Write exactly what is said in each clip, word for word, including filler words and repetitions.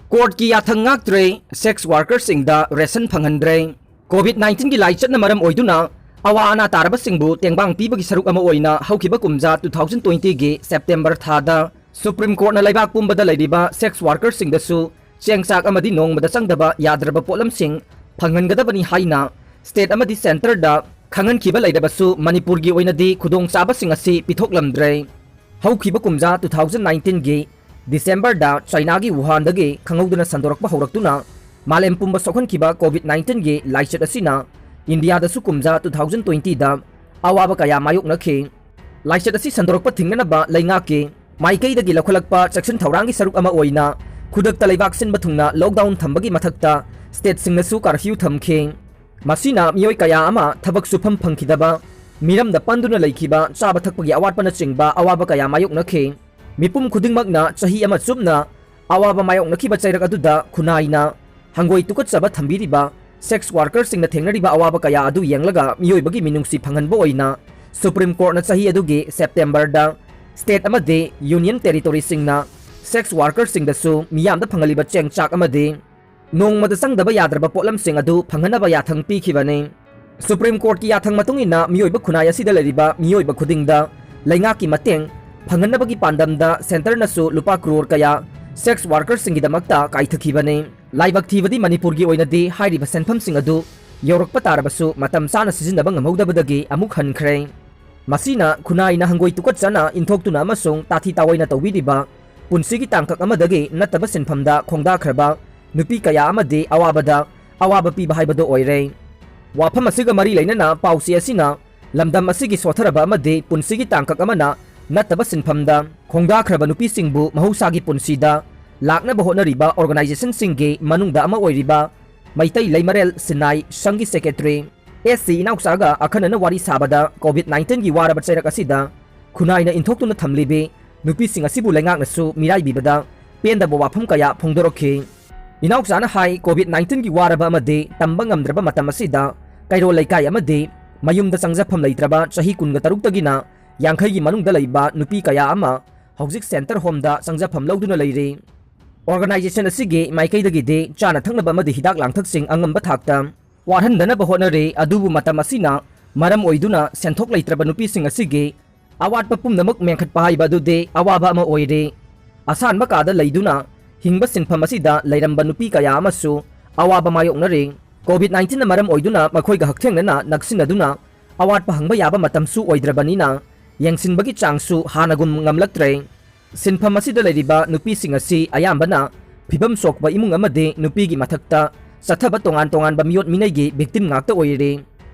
Courtꯀꯤ ꯌꯥꯊꯪ ꯉꯥꯛꯇ꯭ꯔꯦ, sex workerꯁꯤꯡꯗ ration ꯐꯪꯍꯟꯗ꯭ꯔꯦ꯫ COVID nineteen ꯒꯤ ꯂꯥꯏꯆꯠꯅ ꯃꯔꯝ ꯑꯣꯏꯗꯨꯅ ꯑꯋꯥ ꯑꯅꯥ ꯇꯥꯔꯕꯁꯤꯡꯕꯨ ꯇꯦꯡꯕꯥꯡ ꯄꯤꯕꯒꯤ ꯁꯔꯨꯛ ꯑꯃ ꯑꯣꯏꯅ ꯍꯧꯈꯤꯕ ꯀꯨꯝꯖꯥ two thousand twenty ꯒꯤ September ꯊꯥꯗ Supreme Courtꯅ ꯂꯩꯕꯥꯛ ꯄꯨꯝꯕꯗ ꯂꯩꯔꯤꯕ sex workerꯁꯤꯡꯗꯁꯨ ꯆꯦꯡ ꯆꯥꯛ ꯑꯃꯗꯤ ꯅꯣꯡꯃꯗ ꯆꯪꯗꯕ ꯌꯥꯗ꯭ꯔꯕ ꯄꯣꯠꯂꯝꯁꯤꯡ ꯐꯪꯍꯟꯒꯗꯕꯅꯤ ꯍꯥꯏꯅ state ꯑꯃꯗꯤ centreꯗ ꯈꯪꯍꯟꯈꯤꯕ ꯂꯩꯔꯕꯁꯨ, ꯃꯅꯤꯄꯨꯔꯒꯤ ꯑꯣꯏꯅꯗꯤ ꯈꯨꯗꯣꯡꯆꯥꯕꯁꯤꯡ ꯑꯁꯤ ꯄꯤꯊꯣꯛꯂꯝꯗ꯭ꯔꯦ꯫ ꯍꯧꯈꯤꯕ ꯀꯨꯝꯖꯥ two thousand nineteen ꯒꯤ Decemberꯗ ꯆꯥꯏꯅꯥꯒꯤ ꯋꯨꯍꯥꯟꯗꯒꯤ ꯈꯪꯍꯧꯗꯅ ꯁꯟꯗꯣꯔꯛꯄ ꯍꯧꯔꯛꯇꯨꯅ ꯃꯥꯂꯦꯝ ꯄꯨꯝꯕ ꯁꯣꯛꯍꯟꯈꯤꯕ COVID nineteen ꯒꯤ ꯂꯥꯏꯆꯠ ꯑꯁꯤꯅ ꯏꯟꯗꯤꯌꯥꯗꯁꯨ ꯀꯨꯝꯖꯥ two thousand twenty ꯗ ꯑꯋꯥꯕ ꯀꯌꯥ ꯃꯥꯌꯣꯛꯅꯈꯤ꯫ ꯂꯥꯏꯆꯠ ꯑꯁꯤ ꯁꯟꯗꯣꯔꯛꯄ ꯊꯤꯡꯅꯅꯕ ꯂꯩꯉꯥꯛꯀꯤ ꯃꯥꯏꯀꯩꯗꯒꯤ ꯂꯧꯈꯠꯂꯛꯄ ꯆꯦꯛꯁꯤꯟ ꯊꯧꯔꯥꯡꯒꯤ ꯁꯔꯨꯛ ꯑꯃ ꯑꯣꯏꯅ ꯈꯨꯗꯛꯇ ꯂꯩꯕꯥꯛ ꯁꯤꯟꯕ ꯊꯨꯡꯅ lockdown ꯊꯝꯕꯒꯤ ꯃꯊꯛꯇ stateꯁꯤꯡꯅꯁꯨ curfew ꯊꯝꯈꯤ꯫ ꯃꯁꯤꯅ ꯃꯤꯑꯣꯏ ꯀꯌꯥ ꯑꯃ ꯊꯕꯛ ꯁꯨꯐꯝ ꯐꯪꯈꯤꯗꯕ, ꯃꯤꯔꯝꯗ ꯄꯟꯗꯨꯅ ꯂꯩꯈꯤꯕ, ꯆꯥꯕ ꯊꯛꯄꯒꯤ ꯑꯋꯥꯠꯄꯅꯆꯤꯡꯕ ꯑꯋꯥꯕ ꯀꯌꯥ ꯃꯥꯌꯣꯛꯅꯈꯤ꯫ ꯃꯤꯄꯨꯝ ꯈꯨꯗꯤꯡꯃꯛꯅ ꯆꯍꯤ ꯑꯃ ꯆꯨꯞꯅ ꯑꯋꯥꯕ ꯃꯥꯌꯣꯛꯅꯈꯤꯕ ꯆꯩꯔꯛ ꯑꯗꯨꯗ ꯈꯨꯟꯅꯥꯏꯅ ꯍꯪꯒꯣꯏ ꯇꯨꯀꯠꯆꯕ ꯊꯝꯕꯤꯔꯤꯕ sex workerꯁꯤꯡꯅ ꯊꯦꯡꯅꯔꯤꯕ ꯑꯋꯥꯕ ꯀꯌꯥ ꯑꯗꯨ ꯌꯦꯡꯂꯒ ꯃꯤꯑꯣꯏꯕꯒꯤ ꯃꯤꯅꯨꯡꯁꯤ ꯐꯪꯍꯟꯕ ꯑꯣꯏꯅ Supreme Courtꯅ ꯆꯍꯤ ꯑꯗꯨꯒꯤ Septemberꯗ state ꯑꯃꯗꯤ union territoryꯁꯤꯡꯅ sex workerꯁꯤꯡꯗꯁꯨ ꯃꯤꯌꯥꯝꯗ ꯐꯪꯍꯜꯂꯤꯕ ꯆꯦꯡ ꯆꯥꯛ ꯑꯃꯗꯤ ꯅꯣꯡꯃꯗ ꯆꯪꯗꯕ ꯌꯥꯗ꯭ꯔꯕ ꯄꯣꯠꯂꯝꯁꯤꯡ ꯑꯗꯨ ꯐꯪꯍꯟꯅꯕ ꯌꯥꯊꯪ ꯄꯤꯈꯤꯕꯅꯤ꯫ Supreme Courtꯀꯤ ꯌꯥꯊꯪ ꯃꯇꯨꯡ ꯏꯟꯅ ꯃꯤꯑꯣꯏꯕ ꯈꯨꯟꯅꯥꯏ ꯑꯁꯤꯗ ꯂꯩꯔꯤꯕ ꯃꯤꯑꯣꯏꯕ ꯈꯨꯗꯤꯡꯗ ꯂꯩꯉꯥꯛꯀꯤ ꯃꯇꯦꯡ ꯐꯪꯍꯟꯅꯕꯒꯤ ꯄꯥꯟꯗꯝꯗ centreꯅꯁꯨ ꯂꯨꯄꯥ ꯀ꯭ꯔꯣꯔ ꯀꯌꯥ sex workerꯁꯤꯡꯒꯤꯗꯃꯛꯇ ꯀꯥꯏꯊꯈꯤꯕꯅꯤ꯫ ꯂꯥꯏꯕꯛ ꯊꯤꯕꯗꯤ ꯃꯅꯤꯄꯨꯔꯒꯤ ꯑꯣꯏꯅꯗꯤ ꯍꯥꯏꯔꯤꯕ ꯁꯦꯟꯐꯝꯁꯤꯡ ꯑꯗꯨ ꯌꯧꯔꯛꯄ ꯇꯥꯔꯕꯁꯨ ꯃꯇꯝ ꯆꯥꯅ ꯁꯤꯖꯤꯟꯅꯕ ꯉꯝꯍꯧꯗꯕꯗꯒꯤ ꯑꯃꯨꯛ ꯍꯟꯈ꯭ꯔꯦ꯫ ꯃꯁꯤꯅ ꯈꯨꯟꯅꯥꯏꯅ ꯍꯪꯒꯣꯏ ꯇꯨꯀꯠꯆꯅ ꯏꯟꯊꯣꯛꯇꯨꯅ ꯑꯃꯁꯨꯡ ꯇꯥꯊꯤ ꯇꯥꯑꯣꯏꯅ ꯇꯧꯕꯤꯔꯤꯕ ꯄꯨꯟꯁꯤꯒꯤ ꯇꯥꯡꯀꯛ ꯑꯃꯗꯒꯤ ꯅꯠꯇꯕ ꯁꯤꯟꯐꯝꯗ ꯈꯣꯡꯗꯥꯈ꯭ꯔꯕ ꯅꯨꯄꯤ ꯀꯌꯥ ꯑꯃꯗꯤ ꯑꯋꯥꯕꯗ ꯑꯋꯥꯕ ꯄꯤꯕ ꯍꯥꯏꯕꯗꯨ ꯑꯣꯏꯔꯦ꯫ ꯋꯥꯐꯝ ꯑꯁꯤꯒ ꯃꯔꯤ ꯂꯩꯅꯅ ꯄꯥꯎꯆꯦ ꯑꯁꯤꯅ ꯂꯝꯗꯝ ꯑꯁꯤꯒꯤ ꯁꯣꯠꯊꯔꯕ ꯑꯃꯗꯤ ꯄꯨꯟꯁꯤꯒꯤ ꯇꯥꯡꯀꯛ ꯑꯃꯅ ꯅꯠꯇꯕ ꯁꯤꯟꯐꯝꯗ ꯈꯣꯡꯗꯥꯈ꯭ꯔꯕ ꯅꯨꯄꯤꯁꯤꯡꯕꯨ ꯃꯍꯧꯁꯥꯒꯤ ꯄꯨꯟꯁꯤꯗ ꯂꯥꯛꯅꯕ ꯍꯣꯠꯅꯔꯤꯕ organizationꯁꯤꯡꯒꯤ ꯃꯅꯨꯡꯗ ꯑꯃ ꯑꯣꯏꯔꯤꯕ Meitei Leimarel ꯁꯤꯟꯅꯥꯏ ꯁꯪꯒꯤ secretary S C ꯏꯅꯥꯎꯆꯥꯒ ꯑꯈꯟꯅꯅ ꯋꯥꯔꯤ ꯁꯥꯕꯗ COVID nineteenꯒꯤ ꯋꯥꯔꯕ ꯆꯩꯔꯛ ꯑꯁꯤꯗ ꯈꯨꯟꯅꯥꯏꯅ ꯏꯟꯊꯣꯛꯇꯨꯅ ꯊꯝꯂꯤꯕꯤ ꯅꯨꯄꯤꯁꯤꯡ ꯑꯁꯤꯕꯨ ꯂꯩꯉꯥꯛꯅꯁꯨ ꯃꯤꯔꯥꯏꯕꯤꯕꯗ ꯄꯦꯟꯗꯕ ꯋꯥꯐꯝ ꯀꯌꯥ ꯐꯣꯡꯗꯣꯔꯛꯈꯤ꯫ ꯏꯅꯥꯎꯆꯥꯅ ꯍꯥꯏ, COVID nineteenꯒꯤ ꯋꯥꯔꯕ ꯑꯃꯗꯤ ꯇꯝꯕ ꯉꯝꯗ꯭ꯔꯕ ꯃꯇꯝ ꯑꯁꯤꯗ ꯀꯩꯔꯣꯜ ꯂꯩꯀꯥꯏ ꯑꯃꯗꯤ ꯃꯌꯨꯝꯗ ꯆꯪꯖꯐꯝ ꯂꯩꯇ꯭ꯔꯕ ꯆꯍꯤ ꯀꯨꯟꯒ ꯇꯔꯨꯛꯇꯒꯤꯅ ꯌꯥꯡꯈꯩꯒꯤ ꯃꯅꯨꯡꯗ ꯂꯩꯕ ꯅꯨꯄꯤ ꯀꯌꯥ ꯑꯃ ꯍꯧꯖꯤꯛ center homeꯗ ꯆꯪꯖꯐꯝ ꯂꯧꯗꯨꯅ ꯂꯩꯔꯤ꯫ Organization ꯑꯁꯤꯒꯤ ꯃꯥꯏꯀꯩꯗꯒꯤꯗꯤ ꯆꯥꯅ ꯊꯛꯅꯕ ꯑꯃꯗꯤ ꯍꯤꯗꯥꯛ ꯂꯥꯡꯊꯛꯁꯤꯡ ꯑꯉꯝꯕ ꯊꯥꯛꯇ ꯋꯥꯠꯍꯟꯗꯅꯕ ꯍꯣꯠꯅꯔꯤ꯫ ꯑꯗꯨꯕꯨ ꯃꯇꯝ ꯑꯁꯤꯅ ꯃꯔꯝ ꯑꯣꯏꯗꯨꯅ ꯁꯦꯟꯊꯣꯛ ꯂꯩꯇ꯭ꯔꯕ ꯅꯨꯄꯤꯁꯤꯡ ꯑꯁꯤꯒꯤ ꯑꯋꯥꯠꯄ ꯄꯨꯝꯅꯃꯛ ꯃꯦꯟꯈꯠꯄ ꯍꯥꯏꯕ ꯑꯗꯨꯗꯤ ꯑꯋꯥꯕ ꯑꯃ ꯑꯣꯏꯔꯦ꯫ ꯑꯁꯥꯟꯕ ꯀꯥꯗ ꯂꯩꯗꯨꯅ ꯍꯤꯡꯕ ꯁꯤꯟꯐꯝ ꯑꯁꯤꯗ ꯂꯩꯔꯝꯕ ꯅꯨꯄꯤ ꯀꯌꯥ ꯑꯃꯁꯨ ꯑꯋꯥꯕ ꯃꯥꯌꯣꯛꯅꯔꯤ꯫ COVID nineteen ꯅ ꯃꯔꯝ ꯑꯣꯏꯗꯨꯅ ꯃꯈꯣꯏꯒ ꯍꯛꯊꯦꯡꯅꯅ ꯅꯛꯁꯤꯟꯅꯗꯨꯅ ꯑꯋꯥꯠꯄ ꯍꯪꯕ ꯌꯥꯕ ꯃꯇꯝꯁꯨ ꯑꯣꯏꯗ꯭ꯔꯕꯅꯤꯅ ꯌꯦꯡꯁꯤꯟꯕꯒꯤ ꯆꯥꯡꯁꯨ ꯍꯥꯟꯅꯒꯨꯝ ꯉꯝꯂꯛꯇ꯭ꯔꯦ꯫ ꯁꯤꯟꯐꯝ ꯑꯁꯤꯗ ꯂꯩꯔꯤꯕ ꯅꯨꯄꯤꯁꯤꯡ ꯑꯁꯤ ꯑꯌꯥꯝꯕꯅ ꯐꯤꯕꯝ ꯁꯣꯛꯄ ꯏꯃꯨꯡ ꯑꯃꯗꯤ ꯅꯨꯄꯤꯒꯤ ꯃꯊꯛꯇ ꯆꯠꯊꯕ ꯇꯣꯉꯥꯟ ꯇꯣꯉꯥꯟꯕ ꯃꯤꯑꯣꯠ ꯃꯤꯅꯩꯒꯤ victim ꯉꯥꯛꯇ ꯑꯣꯏꯔꯤ꯫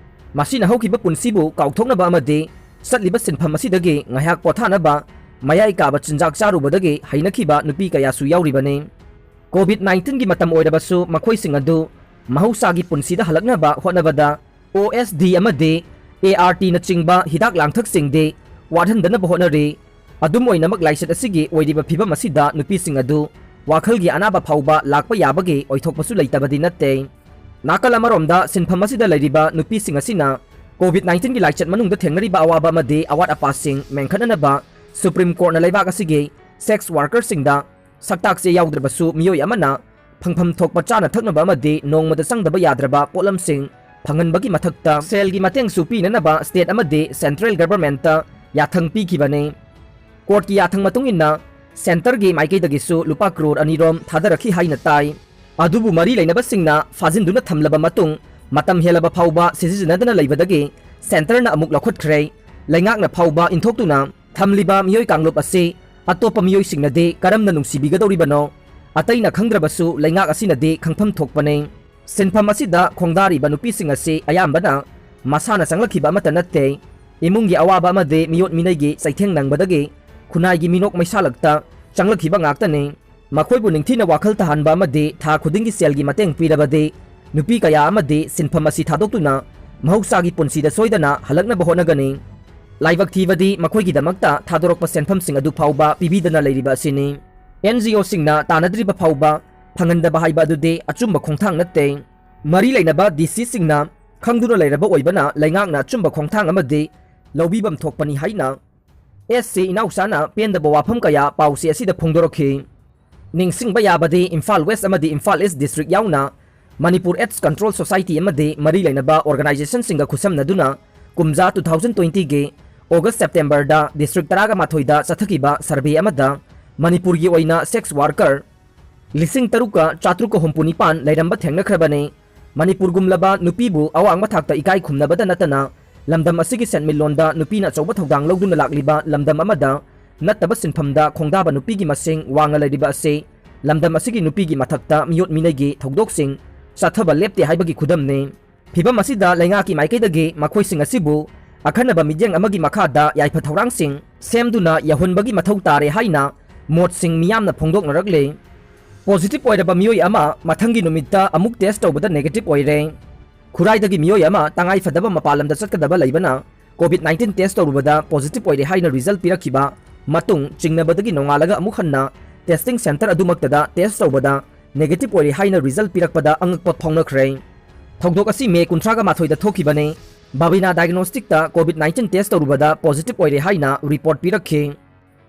ꯃꯁꯤꯅ ꯍꯧꯈꯤꯕ ꯄꯨꯟꯁꯤꯕꯨ ꯀꯥꯎꯊꯣꯛꯅꯕ ꯑꯃꯗꯤ ꯆꯠꯂꯤꯕ ꯁꯤꯟꯐꯝ ꯑꯁꯤꯗꯒꯤ ꯉꯥꯏꯍꯥꯛ ꯄꯣꯊꯥꯅꯕ ꯃꯌꯥꯏ ꯀꯥꯕ ꯆꯤꯟꯖꯥꯛ ꯆꯥꯔꯨꯕꯗꯒꯤ ꯍꯩꯅꯈꯤꯕ ꯅꯨꯄꯤ ꯀꯌꯥꯁꯨ ꯌꯥꯎꯔꯤꯕꯅꯤ꯫ COVID nineteen ꯒꯤ ꯃꯇꯝ ꯑꯣꯏꯔꯕꯁꯨ ꯃꯈꯣꯏꯁꯤꯡ ꯑꯗꯨ ꯃꯍꯧꯁꯥꯒꯤ ꯄꯨꯟꯁꯤꯗ ꯍꯜꯂꯛꯅꯕ ꯍꯣꯠꯅꯕꯗ OSD ꯑꯃꯗꯤ ART ꯅꯆꯤꯡꯕ ꯍꯤꯗꯥꯛ ꯂꯥꯡꯊꯛꯁꯤꯡꯗꯤ ꯋꯥꯠꯍꯟꯗꯅꯕ ꯍꯣꯠꯅꯔꯤ꯫ ꯑꯗꯨꯝ ꯑꯣꯏꯅꯃꯛ, ꯂꯥꯏꯆꯠ ꯑꯁꯤꯒꯤ ꯑꯣꯏꯔꯤꯕ ꯐꯤꯕꯝ ꯑꯁꯤꯗ ꯅꯨꯄꯤꯁꯤꯡ ꯑꯗꯨ ꯋꯥꯈꯜꯒꯤ ꯑꯅꯥꯕ ꯐꯥꯎꯕ ꯂꯥꯛꯄ ꯌꯥꯕꯒꯤ ꯑꯣꯏꯊꯣꯛꯄꯁꯨ ꯂꯩꯇꯕꯗꯤ ꯅꯠꯇꯦ꯫ ꯅꯥꯀꯜ ꯑꯃꯔꯣꯝꯗ, ꯁꯤꯟꯐꯝ ꯑꯁꯤꯗ ꯂꯩꯔꯤꯕ ꯅꯨꯄꯤꯁꯤꯡ ꯑꯁꯤꯅ COVID nineteen ꯒꯤ ꯂꯥꯏꯆꯠ ꯃꯅꯨꯡꯗ ꯊꯦꯡꯅꯔꯤꯕ ꯑꯋꯥꯕ ꯑꯃꯗꯤ ꯑꯋꯥꯠ ꯑꯄꯥꯁꯤꯡ ꯃꯦꯟꯈꯠꯅꯅꯕ Supreme Court ꯅ ꯂꯩꯕꯥꯛ ꯑꯁꯤꯒꯤ sex worker ꯁꯤꯡꯗ ꯁꯛꯇꯥꯛꯁꯦ ꯌꯥꯎꯗ꯭ꯔꯕꯁꯨ ꯃꯤꯑꯣꯏ ꯑꯃꯅ ꯐꯪꯐꯝ ꯊꯣꯛꯄ ꯆꯥꯅ ꯊꯛꯅꯕ ꯑꯃꯗꯤ ꯅꯣꯡꯃꯗ ꯆꯪꯗꯕ ꯌꯥꯗ꯭ꯔꯕ ꯄꯣꯠꯂꯝꯁꯤꯡ ꯐꯪꯍꯟꯕꯒꯤ ꯃꯊꯛꯇ ꯁꯦꯜꯒꯤ ꯃꯇꯦꯡꯁꯨ ꯄꯤꯅꯅꯕ state ꯑꯃꯗꯤ central government ꯇ ꯌꯥꯊꯪ ꯄꯤꯈꯤꯕꯅꯤ꯫ Court ꯀꯤ ꯌꯥꯊꯪ ꯃꯇꯨꯡ ꯏꯟꯅ, centre ꯒꯤ ꯃꯥꯏꯀꯩꯗꯒꯤꯁꯨ ꯂꯨꯄꯥ ꯀ꯭ꯔꯣꯔ ꯑꯅꯤ ꯔꯣꯝ ꯊꯥꯗꯔꯛꯈꯤ ꯍꯥꯏꯅ ꯇꯥꯏ꯫ ꯑꯗꯨꯕꯨ ꯃꯔꯤ ꯂꯩꯅꯕꯁꯤꯡꯅ ꯐꯥꯖꯤꯟꯗꯨꯅ ꯊꯝꯂꯕ ꯃꯇꯨꯡ, ꯃꯇꯝ ꯍꯦꯜꯂꯕ ꯐꯥꯎꯕ ꯁꯤꯖꯤꯟꯅꯗꯅ ꯂꯩꯕꯗꯒꯤ centre ꯅ ꯑꯃꯨꯛ ꯂꯧꯈꯠꯈ꯭ꯔꯦ꯫ ꯂꯩꯉꯥꯛꯅ ꯐꯥꯎꯕ ꯏꯟꯊꯣꯛꯇꯨꯅ ꯊꯝꯂꯤꯕ ꯃꯤꯑꯣꯏ ꯀꯥꯡꯂꯨꯞ ꯑꯁꯤ ꯑꯇꯣꯞꯄ ꯃꯤꯑꯣꯏꯁꯤꯡꯅꯗꯤ ꯀꯔꯝꯅ ꯅꯨꯡꯁꯤꯕꯤꯒꯗꯧꯔꯤꯕꯅꯣ? ꯑꯇꯩꯅ ꯈꯪꯗ꯭ꯔꯕꯁꯨ ꯂꯩꯉꯥꯛ ꯑꯁꯤꯅꯗꯤ ꯈꯪꯐꯝ ꯊꯣꯛꯄꯅꯤ꯫ ꯁꯤꯟꯐꯝ ꯑꯁꯤꯗ ꯈꯣꯡꯗꯥꯔꯤꯕ ꯅꯨꯄꯤꯁꯤꯡ ꯑꯁꯤ ꯑꯌꯥꯝꯕꯅ ꯃꯁꯥꯅ ꯆꯪꯂꯛꯈꯤꯕ ꯑꯃꯠꯇ ꯅꯠꯇꯦ꯫ ꯏꯃꯨꯡꯒꯤ ꯑꯋꯥꯕ ꯑꯃꯗꯤ ꯃꯤꯑꯣꯠ ꯃꯤꯅꯩꯒꯤ ꯆꯩꯊꯦꯡ ꯅꯪꯕꯗꯒꯤ ꯈꯨꯟꯅꯥꯏꯒꯤ ꯃꯤꯅꯣꯛ ꯃꯩꯁꯥ ꯂꯛꯇ ꯆꯪꯂꯛꯈꯤꯕ ꯉꯥꯛꯇꯅꯤ꯫ ꯃꯈꯣꯏꯕꯨ ꯅꯤꯡꯊꯤꯅ ꯋꯥꯈꯜ ꯇꯥꯍꯟꯕ ꯑꯃꯗꯤ ꯊꯥ ꯈꯨꯗꯤꯡꯒꯤ ꯁꯦꯜꯒꯤ ꯃꯇꯦꯡ ꯄꯤꯔꯕꯗꯤ, ꯅꯨꯄꯤ ꯀꯌꯥ ꯑꯃꯗꯤ ꯁꯤꯟꯐꯝ ꯑꯁꯤ ꯊꯥꯗꯣꯛꯇꯨꯅ ꯃꯍꯧꯁꯥꯒꯤ ꯄꯨꯟꯁꯤꯗ ꯁꯣꯏꯗꯅ ꯍꯜꯂꯛꯅꯕ ꯍꯣꯠꯅꯒꯅꯤ꯫ ꯂꯥꯏꯕꯛ ꯊꯤꯕꯗꯤ, ꯃꯈꯣꯏꯒꯤꯗꯃꯛꯇ ꯊꯥꯗꯣꯔꯛꯄ ꯁꯦꯟꯐꯝꯁꯤꯡ ꯑꯗꯨ ꯐꯥꯎꯕ ꯄꯤꯕꯤꯗꯅ ꯂꯩꯔꯤꯕ ꯑꯁꯤꯅꯤ꯫ NGO ꯁꯤꯡꯅ ꯇꯥꯟꯅꯗ꯭ꯔꯤꯕ ꯐꯥꯎꯕ ꯐꯪꯍꯟꯗꯕ ꯍꯥꯏꯕ ꯑꯗꯨꯗꯤ ꯑꯆꯨꯝꯕ ꯈꯣꯡꯊꯥꯡ ꯅꯠꯇꯦ꯫ ꯃꯔꯤ ꯂꯩꯅꯕ DC ꯁꯤꯡꯅ ꯈꯪꯗꯨꯅ ꯂꯩꯔꯕ ꯑꯣꯏꯕꯅ ꯂꯩꯉꯥꯛꯅ ꯑꯆꯨꯝꯕ ꯈꯣꯡꯊꯥꯡ ꯑꯃꯗꯤ ꯂꯧꯕꯤꯐꯝ ꯊꯣꯛꯄꯅꯤ ꯍꯥꯏꯅ SC ꯏꯅꯥꯎꯆꯥꯅ ꯄꯦꯟꯗꯕ ꯋꯥꯐꯝ ꯀꯌꯥ ꯄꯥꯎꯆꯦ ꯑꯁꯤꯗ ꯐꯣꯡꯗꯣꯔꯛꯈꯤ꯫ ꯅꯤꯡꯁꯤꯡꯕ ꯌꯥꯕꯗꯤ, ꯏꯝꯐꯥꯜ ꯋꯦꯁ ꯑꯃꯗꯤ ꯏꯝꯐꯥꯜ ꯏꯁ ꯗꯤꯁꯇ꯭ꯔꯤꯛ ꯌꯥꯎꯅ ꯃꯅꯤꯄꯨꯔ AIDS Control Society ꯑꯃꯗꯤ ꯃꯔꯤ ꯂꯩꯅꯕ ꯑꯣꯔꯒꯅꯥꯏꯖꯦꯁꯟꯁꯤꯡꯒ ꯈꯨꯠꯁꯝꯅꯗꯨꯅ ꯀꯨꯝꯖꯥ two thousand twenty-ꯒꯤ ꯑꯣꯒꯁ ꯁꯦꯞꯇꯦꯝꯕꯔꯗ ꯗꯤꯁꯇ꯭ꯔꯤꯛ ꯇꯔꯥꯒ ꯃꯥꯊꯣꯏꯗ ꯆꯠꯊꯈꯤꯕ ꯁꯔꯚꯦ ꯑꯃꯗ ꯃꯅꯤꯄꯨꯔꯒꯤ ꯑꯣꯏꯅ ꯁꯦꯛꯁ ꯋꯥꯔꯀꯔ ꯂꯤꯁꯤꯡ ꯇꯔꯨꯛꯀ ꯆꯥꯇ꯭ꯔꯨꯛꯀ ꯍꯨꯝꯐꯨ ꯅꯤꯄꯥꯟ ꯂꯩꯔꯝꯕ ꯊꯦꯡꯅꯈ꯭ꯔꯕꯅꯤ꯫ ꯃꯅꯤꯄꯨꯔꯒꯨꯝꯂꯕ ꯅꯨꯄꯤꯕꯨ ꯑꯋꯥꯡꯕ ꯊꯥꯛꯇ ꯏꯀꯥꯏ ꯈꯨꯝꯅꯕꯗ ꯅꯠꯇꯅ, ꯂꯝꯗꯝ ꯑꯁꯤꯒꯤ ꯁꯦꯟꯃꯤꯠꯂꯣꯟꯗ ꯅꯨꯄꯤꯅ ꯑꯆꯧꯕ ꯊꯧꯗꯥꯡ ꯂꯧꯗꯨꯅ ꯂꯥꯛꯂꯤꯕ ꯂꯝꯗꯝ ꯑꯃꯗ ꯅꯠꯇꯕ ꯁꯤꯟꯐꯝꯗ ꯈꯣꯡꯗꯥꯕ ꯅꯨꯄꯤꯒꯤ ꯃꯁꯤꯡ ꯋꯥꯡꯅ ꯂꯩꯔꯤꯕ ꯑꯁꯤ ꯂꯝꯗꯝ ꯑꯁꯤꯒꯤ ꯅꯨꯄꯤꯒꯤ ꯃꯊꯛꯇ ꯃꯤꯑꯣꯠ ꯃꯤꯅꯩꯒꯤ ꯊꯧꯗꯣꯛꯁꯤꯡ ꯆꯠꯊꯕ ꯂꯦꯞꯇꯦ ꯍꯥꯏꯕꯒꯤ ꯈꯨꯗꯝꯅꯤ꯫ ꯐꯤꯚꯝ ꯑꯁꯤꯗ ꯂꯩꯉꯥꯛꯀꯤ ꯃꯥꯏꯀꯩꯗꯒꯤ ꯃꯈꯣꯏꯁꯤꯡ ꯑꯁꯤꯕꯨ ꯑꯈꯟꯅꯕ ꯃꯤꯠꯌꯦꯡ ꯑꯃꯒꯤ ꯃꯈꯥꯗ ꯌꯥꯏꯐ ꯊꯧꯔꯥꯡꯁꯤꯡ ꯁꯦꯝꯗꯨꯅ ꯌꯧꯍꯟꯕꯒꯤ ꯃꯊꯧ ꯇꯥꯔꯦ ꯍꯥꯏꯅ ꯃꯣꯠꯁꯤꯡ ꯃꯤꯌꯥꯝꯅ ꯐꯣꯡꯗꯣꯛꯅꯔꯛꯂꯤ꯫ ꯄꯣꯖꯤꯇꯤꯚ ꯑꯣꯏꯔꯕ ꯃꯤꯑꯣꯏ ꯑꯃ ꯃꯊꯪꯒꯤ ꯅꯨꯃꯤꯠꯇ ꯑꯃꯨꯛ ꯇꯦꯁ ꯇꯧꯕꯗ ꯅꯦꯒꯦꯇꯤꯚ ꯑꯣꯏꯔꯦ꯫ ꯈꯨꯔꯥꯏꯗꯒꯤ ꯃꯤꯑꯣꯏ ꯑꯃ ꯇꯉꯥꯏ ꯐꯗꯕ ꯃꯄꯥꯟ ꯂꯝꯗ ꯆꯠꯀꯗꯕ ꯂꯩꯕꯅ COVID nineteen ꯇꯦꯁ ꯇꯧꯔꯨꯕꯗ ꯄꯣꯖꯤꯇꯤꯚ ꯑꯣꯏꯔꯦ ꯍꯥꯏꯅ ꯔꯤꯖꯜ ꯄꯤꯔꯛꯈꯤꯕ ꯃꯇꯨꯡ, ꯆꯤꯡꯅꯕꯗꯒꯤ ꯅꯣꯡꯉꯥꯜꯂꯒ ꯑꯃꯨꯛ ꯍꯟꯅ ꯇꯦꯁꯇꯤꯡ ꯁꯦꯟꯇꯔ ꯑꯗꯨꯃꯛꯇꯗ ꯇꯦꯁ ꯇꯧꯕꯗ ꯅꯦꯒꯦꯇꯤꯚ ꯑꯣꯏꯔꯦ ꯍꯥꯏꯅ ꯔꯤꯖꯜ ꯄꯤꯔꯛꯄꯗ ꯑꯉꯛꯄ ꯐꯥꯎꯅꯈ꯭ꯔꯦ꯫ ꯊꯧꯗꯣꯛ ꯑꯁꯤ ꯃꯦ ꯀꯨꯟꯊ꯭ꯔꯥꯒ ꯃꯥꯊꯣꯏꯗ ꯊꯣꯛꯈꯤꯕꯅꯤ꯫ ꯕꯥꯕꯤꯅꯥ ꯗꯥꯏꯒꯅꯣꯁꯇꯤꯛꯇ COVID nineteen ꯇꯦꯁ ꯇꯧꯔꯨꯕꯗ ꯄꯣꯖꯤꯇꯤꯚ ꯑꯣꯏꯔꯦ ꯍꯥꯏꯅ ꯔꯤꯄꯣꯔꯠ ꯄꯤꯔꯛꯈꯤ꯫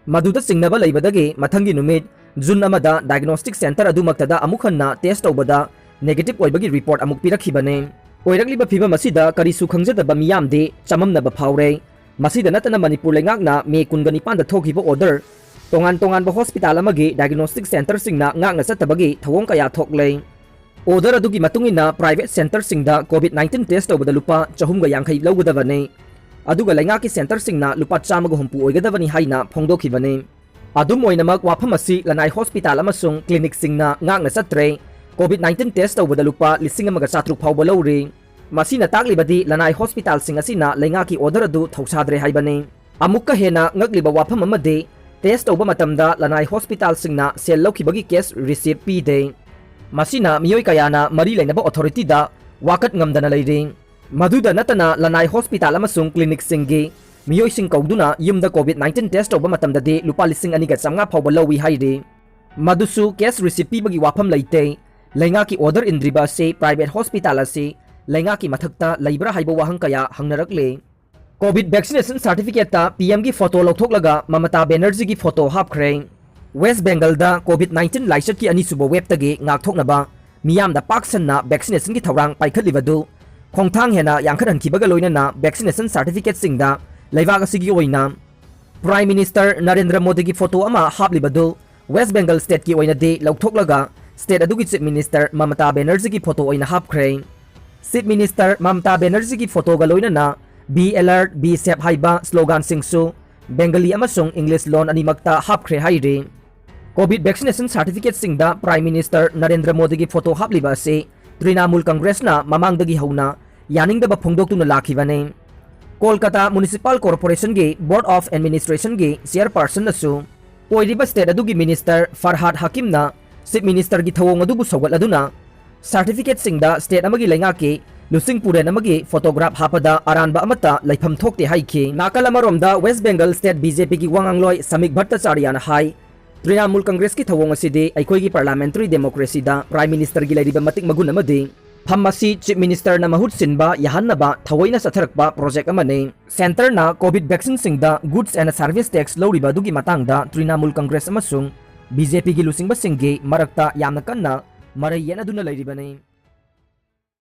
ꯃꯗꯨꯗ ꯆꯤꯡꯅꯕ ꯂꯩꯕꯗꯒꯤ ꯃꯊꯪꯒꯤ ꯅꯨꯃꯤꯠ, ꯖꯨꯟ ꯑꯃꯗ ꯗꯥꯏꯒꯅꯣꯁꯇꯤꯛ ꯁꯦꯟꯇꯔ ꯑꯗꯨꯃꯛꯇꯗ ꯑꯃꯨꯛ ꯍꯟꯅ ꯇꯦꯁ ꯇꯧꯕꯗ ꯅꯦꯒꯦꯇꯤꯚ ꯑꯣꯏꯕꯒꯤ ꯔꯤꯄꯣꯔꯠ ꯑꯃꯨꯛ ꯄꯤꯔꯛꯈꯤꯕꯅꯤ꯫ ꯑꯣꯏꯔꯛꯂꯤꯕ ꯐꯤꯚꯝ ꯑꯁꯤꯗ ꯀꯔꯤꯁꯨ ꯈꯪꯖꯗꯕ ꯃꯤꯌꯥꯝꯗꯤ ꯆꯃꯝꯅꯕ ꯐꯥꯎꯔꯦ꯫ ꯃꯁꯤꯗ ꯅꯠꯇꯅ ꯃꯅꯤꯄꯨꯔ ꯂꯩꯉꯥꯛꯅ ꯃꯦ ꯀꯨꯟꯒ ꯅꯤꯄꯥꯟꯗ ꯊꯣꯛꯈꯤꯕ ꯑꯣꯔꯗꯔ, ꯇꯣꯉꯥꯟ ꯇꯣꯉꯥꯟꯕ ꯍꯣꯁꯄꯤꯇꯥꯜ ꯑꯃꯒꯤ ꯗꯥꯏꯒꯅꯣꯁꯇꯤꯛ ꯁꯦꯟꯇꯔꯁꯤꯡꯅ ꯉꯥꯛꯅ ꯆꯠꯇꯕꯒꯤ ꯊꯧꯑꯣꯡ ꯀꯌꯥ ꯊꯣꯛꯂꯦ꯫ ꯑꯣꯔꯗꯔ ꯑꯗꯨꯒꯤ ꯃꯇꯨꯡ ꯏꯟꯅ ꯄ꯭ꯔꯥꯏꯚꯦꯠ ꯁꯦꯟꯇꯔꯁꯤꯡꯗ COVID nineteen ꯇꯦꯁ ꯇꯧꯕꯗ ꯂꯨꯄꯥ ꯆꯍꯨꯝꯒ ꯌꯥꯡꯈꯩ ꯂꯧꯒꯗꯕꯅꯤ꯫ ꯑꯗꯨꯒ ꯂꯩꯉꯥꯛꯀꯤ ꯁꯦꯟꯇꯔꯁꯤꯡꯅ ꯂꯨꯄꯥ ꯆꯥꯝꯃꯒ ꯍꯨꯝꯐꯨ ꯑꯣꯏꯒꯗꯕꯅꯤ ꯍꯥꯏꯅ ꯐꯣꯡꯗꯣꯛꯈꯤꯕꯅꯤ꯫ ꯑꯗꯨꯝ ꯑꯣꯏꯅꯃꯛ, ꯋꯥꯐꯝ ꯑꯁꯤ ꯂꯅꯥꯏ ꯍꯣꯁꯄꯤꯇꯥꯜ ꯑꯃꯁꯨꯡ ꯀ꯭ꯂꯤꯅꯤꯛꯁꯤꯡꯅ ꯉꯥꯛꯅ ꯆꯠꯇ꯭ꯔꯦ꯫ COVID nineteen ꯇꯦꯁ ꯇꯧꯕꯗ ꯂꯨꯄꯥ ꯂꯤꯁꯤꯡ ꯑꯃꯒ ꯆꯥꯇ꯭ꯔꯨꯛ ꯐꯥꯎꯕ ꯂꯧꯔꯤ꯫ ꯃꯁꯤꯅ ꯇꯥꯛꯂꯤꯕꯗꯤ ꯂꯅꯥꯏ ꯍꯣꯁꯄꯤꯇꯥꯜꯁꯤꯡ ꯑꯁꯤꯅ ꯂꯩꯉꯥꯛꯀꯤ ꯑꯣꯔꯗꯔ ꯑꯗꯨ ꯊꯧꯁꯥꯗ꯭ꯔꯦ ꯍꯥꯏꯕꯅꯤ꯫ ꯑꯃꯨꯛꯀ ꯍꯦꯟꯅ ꯉꯛꯂꯤꯕ ꯋꯥꯐꯝ ꯑꯃꯗꯤ, ꯇꯦꯁ ꯇꯧꯕ ꯃꯇꯝꯗ ꯂꯅꯥꯏ ꯍꯣꯁꯄꯤꯇꯥꯜꯁꯤꯡꯅ ꯁꯦꯜ ꯂꯧꯈꯤꯕꯒꯤ ꯀꯦꯁ ꯔꯤꯁꯤꯞ ꯄꯤꯗꯦ꯫ ꯃꯁꯤꯅ ꯃꯤꯑꯣꯏ ꯀꯌꯥꯅ ꯃꯔꯤ ꯂꯩꯅꯕ ꯑꯣꯊꯣꯔꯤꯇꯤꯗ ꯋꯥꯀꯠ ꯉꯝꯗꯅ ꯂꯩꯔꯤ꯫ ꯃꯗꯨꯗ ꯅꯠꯇꯅ, ꯂꯅꯥꯏ ꯍꯣꯁꯄꯤꯇꯥꯜ ꯑꯃꯁꯨꯡ ꯀ꯭ꯂꯤꯅꯤꯛꯁꯤꯡꯒꯤ ꯃꯤꯑꯣꯏꯁꯤꯡ ꯀꯧꯗꯨꯅ ꯌꯨꯝꯗ COVID nineteen ꯇꯦꯁ ꯇꯧꯕ ꯃꯇꯝꯗꯗꯤ ꯂꯨꯄꯥ ꯂꯤꯁꯤꯡ ꯑꯅꯤꯒ ꯆꯥꯝꯃꯉꯥ ꯐꯥꯎꯕ ꯂꯧꯏ ꯍꯥꯏꯔꯤ꯫ ꯃꯗꯨꯁꯨ ꯀꯦꯁ ꯔꯤꯁꯤꯞ ꯄꯤꯕꯒꯤ ꯋꯥꯐꯝ ꯂꯩꯇꯦ꯫ ꯂꯩꯉꯥꯛꯀꯤ ꯑꯣꯔꯗꯔ ꯏꯟꯗ꯭ꯔꯤꯕ ꯑꯁꯤ ꯄ꯭ꯔꯥꯏꯚꯦꯠ ꯍꯣꯁꯄꯤꯇꯥꯜ ꯑꯁꯤ ꯂꯩꯉꯥꯛꯀꯤ ꯃꯊꯛꯇ ꯂꯩꯕ꯭ꯔꯥ ꯍꯥꯏꯕ ꯋꯥꯍꯪ ꯀꯌꯥ ꯍꯪꯅꯔꯛꯂꯦ꯫ COVID vaccination ꯁꯥꯔꯇꯤꯐꯤꯀꯦꯠꯇ ꯄꯤ ꯑꯦꯝꯒꯤ ꯐꯣꯇꯣ ꯂꯧꯊꯣꯛꯂꯒ ꯃꯃꯇꯥ ꯕꯦꯅꯔꯖꯤꯒꯤ ꯐꯣꯇꯣ ꯍꯥꯞꯈ꯭ꯔꯦ꯫ ꯋꯦꯁ ꯕꯦꯡꯒꯜꯗ ꯀꯣꯚꯤꯗ ꯅꯥꯏꯟꯇꯤꯟ ꯂꯥꯏꯆꯠꯀꯤ ꯑꯅꯤꯁꯨꯕ ꯋꯦꯕꯇꯒꯤ ꯉꯥꯛꯊꯣꯛꯅꯕ ꯃꯤꯌꯥꯝꯗ ꯄꯥꯛ ꯁꯟꯅ ꯚꯦꯛꯁꯤꯅꯦꯁꯟꯒꯤ ꯊꯧꯔꯥꯡ ꯄꯥꯏꯈꯠꯂꯤꯕꯗꯨ ꯈꯣꯡꯊꯥꯡ ꯍꯦꯟꯅ ꯌꯥꯡꯈꯠꯍꯟꯈꯤꯕꯒ ꯂꯣꯏꯅꯅ ꯚꯦꯛꯁꯤꯅꯦꯁꯟ ꯁꯥꯔꯇꯤꯐꯤꯀꯦꯠꯁꯤꯡꯗ ꯂꯩꯕꯥꯛ ꯑꯁꯤꯒꯤ ꯑꯣꯏꯅ ꯄ꯭ꯔꯥꯏꯝ ꯃꯤꯅꯤꯁꯇꯔ ꯅꯔꯦꯟꯗ꯭ꯔ ꯃꯣꯗꯤꯒꯤ ꯐꯣꯇꯣ ꯑꯃ ꯍꯥꯞꯂꯤꯕꯗꯨ ꯋꯦꯁ ꯕꯦꯡꯒꯜ ꯁ꯭ꯇꯦꯠꯀꯤ ꯑꯣꯏꯅꯗꯤ ꯂꯧꯊꯣꯛꯂꯒ ꯁ꯭ꯇꯦꯠ ꯑꯗꯨꯒꯤ ꯆꯤꯐ ꯃꯤꯅꯤꯁꯇꯔ ꯃꯃꯇꯥ ꯕꯦꯅꯔꯖꯤꯒꯤ ꯐꯣꯇꯣ ꯑꯣꯏꯅ ꯍꯥꯞꯈ꯭ꯔꯦ꯫ ꯆꯤꯐ ꯃꯤꯅꯤꯁꯇꯔ ꯃꯃꯇꯥ ꯕꯦꯅꯔꯖꯤꯒꯤ ꯐꯣꯇꯣꯒ ꯂꯣꯏꯅꯅ "Be alert, be safe" ꯍꯥꯏꯕ ꯁ꯭ꯂꯣꯒꯥꯟꯁꯤꯡꯁꯨ ꯕꯦꯡꯒꯂꯤ ꯑꯃꯁꯨꯡ ꯏꯪꯂꯤꯁ ꯂꯣꯟ ꯑꯅꯤꯃꯛꯇ ꯍꯥꯞꯈ꯭ꯔꯦ ꯍꯥꯏꯔꯤ꯫ ꯀꯣꯚꯤꯗ ꯚꯦꯛꯁꯤꯅꯦꯁꯟ ꯁꯥꯔꯇꯤꯐꯤꯀꯦꯠꯁꯤꯡꯗ ꯄ꯭ꯔꯥꯏꯝ ꯃꯤꯅꯤꯁꯇꯔ ꯅꯔꯦꯟꯗ꯭ꯔ ꯃꯣꯗꯤꯒꯤ ꯐꯣꯇꯣ ꯍꯥꯞꯂꯤꯕ ꯑꯁꯤ ꯇ꯭ꯔꯤꯅꯥꯃꯨꯜ ꯀꯪꯒ꯭ꯔꯦꯁꯅ ꯃꯃꯥꯡꯗꯒꯤ ꯍꯧꯅ ꯌꯥꯅꯤꯡꯗꯕ ꯐꯣꯡꯗꯣꯛꯇꯨꯅ ꯂꯥꯛꯈꯤꯕꯅꯤ꯫ ꯀꯣꯜꯀꯇꯥ ꯃ꯭ꯌꯨꯅꯤꯁꯤꯄꯥꯜ ꯀꯣꯔꯄꯣꯔꯦꯁꯟꯒꯤ ꯕꯣꯔꯗ ꯑꯣꯐ ꯑꯦꯗꯃꯤꯅꯤꯁꯇ꯭ꯔꯦꯁꯟꯒꯤ ꯆꯤꯌꯔꯄꯥꯔꯁꯟꯅꯁꯨ ꯑꯣꯏꯔꯤꯕ ꯁ꯭ꯇꯦꯠ ꯑꯗꯨꯒꯤ ꯃꯤꯅꯤꯁꯇꯔ ꯐꯔꯍꯥꯗ ꯍꯥꯀꯤꯝꯅ ꯆꯤꯐ ꯃꯤꯅꯤꯁꯇꯔꯒꯤ ꯊꯧꯑꯣꯡ ꯑꯗꯨꯕꯨ ꯁꯧꯒꯠꯂꯗꯨꯅ ꯁꯥꯔꯇꯤꯐꯤꯀꯦꯠꯁꯤꯡꯗ ꯁ꯭ꯇꯦꯠ ꯑꯃꯒꯤ ꯂꯩꯉꯥꯛꯀꯤ ꯂꯨꯆꯤꯡ ꯄꯨꯔꯦꯟ ꯑꯃꯒꯤ ꯐꯣꯇꯣꯒ꯭ꯔꯥꯐ ꯍꯥꯞꯄꯗ ꯑꯔꯥꯟꯕ ꯑꯃꯠꯇ ꯂꯩꯐꯝ ꯊꯣꯛꯇꯦ ꯍꯥꯏꯈꯤ꯫ ꯅꯥꯀꯜ ꯑꯃꯔꯣꯝꯗ west Bengal state B J ꯄꯤꯒꯤ ꯋꯥꯉꯥꯡꯂꯣꯏ ꯁꯃꯤꯛ ꯚꯠꯇꯆꯥꯔꯌꯥꯅ ꯍꯥꯏ, ꯇ꯭ꯔꯤꯅꯥꯃꯨꯜ ꯀꯪꯒ꯭ꯔꯦꯁꯀꯤ ꯊꯧꯑꯣꯡ ꯑꯁꯤꯗꯤ ꯑꯩꯈꯣꯏꯒꯤ ꯄꯥꯔꯂꯥꯃꯦꯟꯇꯔꯤ ꯗꯦꯃꯣꯀ꯭ꯔꯦꯁꯤꯗ ꯄ꯭ꯔꯥꯏꯝ ꯃꯤꯅꯤꯁꯇꯔꯒꯤ ꯂꯩꯔꯤꯕ ꯃꯇꯤꯛ ꯃꯒꯨꯟ ꯑꯃꯗꯤ ꯐꯝ ꯑꯁꯤ ꯆꯤꯐ ꯃꯤꯅꯤꯁꯇꯔꯅ ꯃꯍꯨꯠ ꯁꯤꯟꯕ ꯌꯥꯍꯟꯅꯕ ꯊꯑꯣꯏꯅ ꯆꯠꯊꯔꯛꯄ ꯄ꯭ꯔꯣꯖꯦꯛ ꯑꯃꯅꯤ꯫ ꯁꯦꯟꯇꯔꯅ ꯀꯣꯚꯤꯗ ꯚꯦꯛꯁꯤꯟꯁꯤꯡꯗ ꯒꯨꯗꯁ ꯑꯦꯟ ꯁꯥꯔꯚꯤꯁ ꯇꯦꯛꯁ ꯂꯧꯔꯤꯕ ꯑꯗꯨꯒꯤ ꯃꯇꯥꯡꯗ ꯇ꯭ꯔꯤꯅꯥꯃꯨꯜ ꯀꯪꯒ꯭ꯔꯦꯁ ꯑꯃꯁꯨꯡ ꯕꯤ ꯖꯦ ꯄꯤꯒꯤ ꯂꯨꯆꯤꯡꯕꯁꯤꯡꯒꯤ ꯃꯔꯛꯇ ꯌꯥꯝꯅ ꯀꯟꯅ ꯃꯔꯩ ꯌꯦꯠꯅꯗꯨꯅ ꯂꯩꯔꯤꯕꯅꯤ꯫